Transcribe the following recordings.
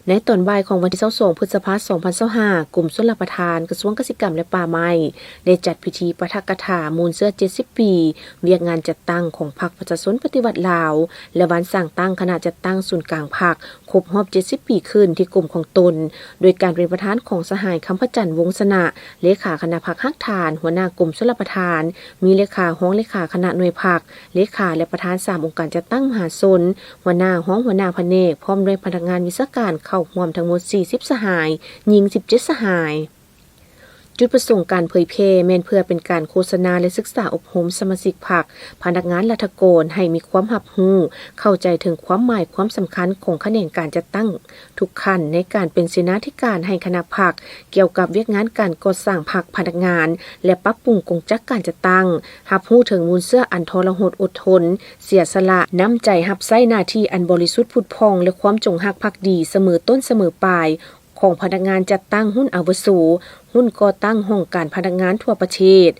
ໃນຕອນບ່າຍຂອງວັນທີຊາວສອງ ພຶດສະພາ ສອງພັນຊາວຫ້າ ກົມຊົນລະປະທານ ກະຊວງກະສິກຳ ແລະ ປ່າໄມ້ ໄດ້ຈັດພິທີປາຖະກະຖາມູນເຊື້ອເຈັດສິບປີ ວຽກງານຈັດຕັ້ງຂອງພັກປະຊາຊົນປະຕິວັດລາວ ແລະ ວັນສ້າງຕັ້ງຄະນະຈັດຕັ້ງສູນກາງພັກ ຄົບຮອບເຈັດສິບປີຂຶ້ນທີ່ກົມຂອງຕົນ ໂດຍການເປັນປະທານຂອງສະຫາຍ ຄຳພະຈັນ ວົງຊະນະ ເລຂາຄະນະພັກຮາກຖານ, ຫົວໜ້າກົມຊົນລະປະທານ, ມີເລຂາ, ຮອງເລຂາຄະນະໜ່ວຍພັກ, ເລຂາ ແລະ ປະທານສາມອົງການຈັດຕັ້ງມະຫາຊົນ, ຫົວໜ້າ, ຮອງຫົວໜ້າພະແນກ ພ້ອມດ້ວຍພະນັກງານວິຊາການເຂົ້າຮ່ວມທັງໝົດສີ່ສິບສະຫາຍ, ຍິງສິບເຈັດສະຫາຍ. ຈຸດປະສົງການເຜີຍແຜ່ແມ່ນເພື່ອເປັນການໂຄສະນາ ແລະ ສຶກສາອົບຮົມສະມາຊິກພັກ, ພະນັກງານລັດຖະກອນ ໃຫ້ມີຄວາມຮັບຮູ້, ເຂົ້າໃຈເຖິງຄວາມໝາຍຄວາມສຳຄັນຂອງຂະແໜງການຈັດຕັ້ງທຸກຂັ້ນ ໃນການເປັນເສນາທິການໃຫ້ຄະນະພັກ ກ່ຽວກັບວຽກງານການກໍ່ສ້າງພັກ, ພະນັກງານ ແລະ ປັບປຸງກົງຈັກການຈັດຕັ້ງ, ຮັບຮູ້ເຖິງມູນເຊື້ອອັນທໍລະຫົດອົດທົນ, ເສຍສະຫຼະ, ນ້ຳໃຈຮັບໃຊ້ໜ້າທີ່ອັນບໍລິສຸດຜຸດຜ່ອງ ແລະ ຄວາມຈົງຮັກພັກດີສະເໝີຕົ້ນສະເໝີປາຍ ຂອງພະນັກງານຈັດຕັ້ງຮຸ່ນອາວຸໂສ, ຮຸ່ນກໍ່ຕັ້ງຫ້ອງການພະນັກງານທົ່ວປະເທດ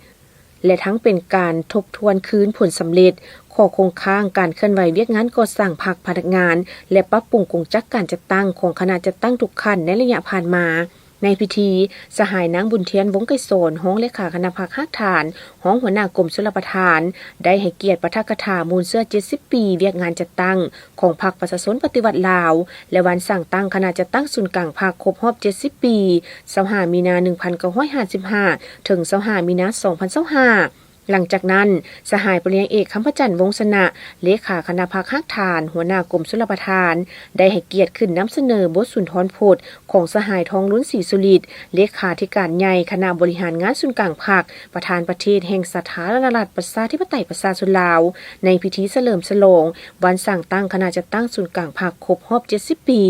ແລະ ທັງເປັນການທົບທວນຄືນຜົນສຳເລັດ, ຂໍ້ຄົງຄ້າງການເຄື່ອນໄຫວວຽກງານກໍ່ສ້າງພັກ, ພະນັກງານ ແລະ ປັບປຸງກົງຈັກການຈັດຕັ້ງຂອງຄະນະຈັດຕັ້ງທຸກຂັ້ນໃນໄລຍະຜ່ານມາ. ໃນພິທີ, ສະຫາຍນາງ ບຸນທຽນ ວົງໄກສອນ ຮອງເລຂາຄະນະພັກຮາກຖານ, ຮອງຫົວໜ້າກົມຊົນລະປະທານ ໄດ້ໃຫ້ກຽດປາຖະກະຖາມູນເຊື້ອເຈັດສິບປີວຽກງານຈັດຕັ້ງຂອງພັກປະຊາຊົນປະຕິວັດລາວ ແລະ ວັນສ້າງຕັ້ງຄະນະຈັດຕັ້ງສູນກາງພັກຄົບຮອບເຈັດສິບປີ ຊາວຫ້າ ມີນາ ໜຶ່ງພັນເກົ້າຮ້ອຍຫ້າສິບຫ້າ ເຖິງ ຊາວຫ້າ ມີນາ ສອງພັນຊາວຫ້າ. ຫຼັງຈາກນັ້ນ, ສະຫາຍປະລິນຍາເອກ ຄຳພະຈັນ ວົງຊະນະ ເລຂາຄະນະພັກຮາກຖານ, ຫົວໜ້າກົມຊົນລະປະທານ ໄດ້ໃຫ້ກຽດຂຶ້ນນຳສະເໜີບົດສຸນທອນພົດຂອງສະຫາຍ ທອງລຸນ ສີສຸລິດ ເລຂາທິການໃຫຍ່ຄະນະບໍລິຫານງານສູນກາງພັກ, ປະທານປະເທດແຫ່ງສາທາລະນະລັດ ປະຊາທິປະໄຕ ປະຊາຊົນລາວ ໃນພິທີສະເຫຼີມສະຫຼອງວັນສ້າງຕັ້ງຄະນະຈັດຕັ້ງສູນກາງພັກຄົບຮອບເຈັດສິບປີ.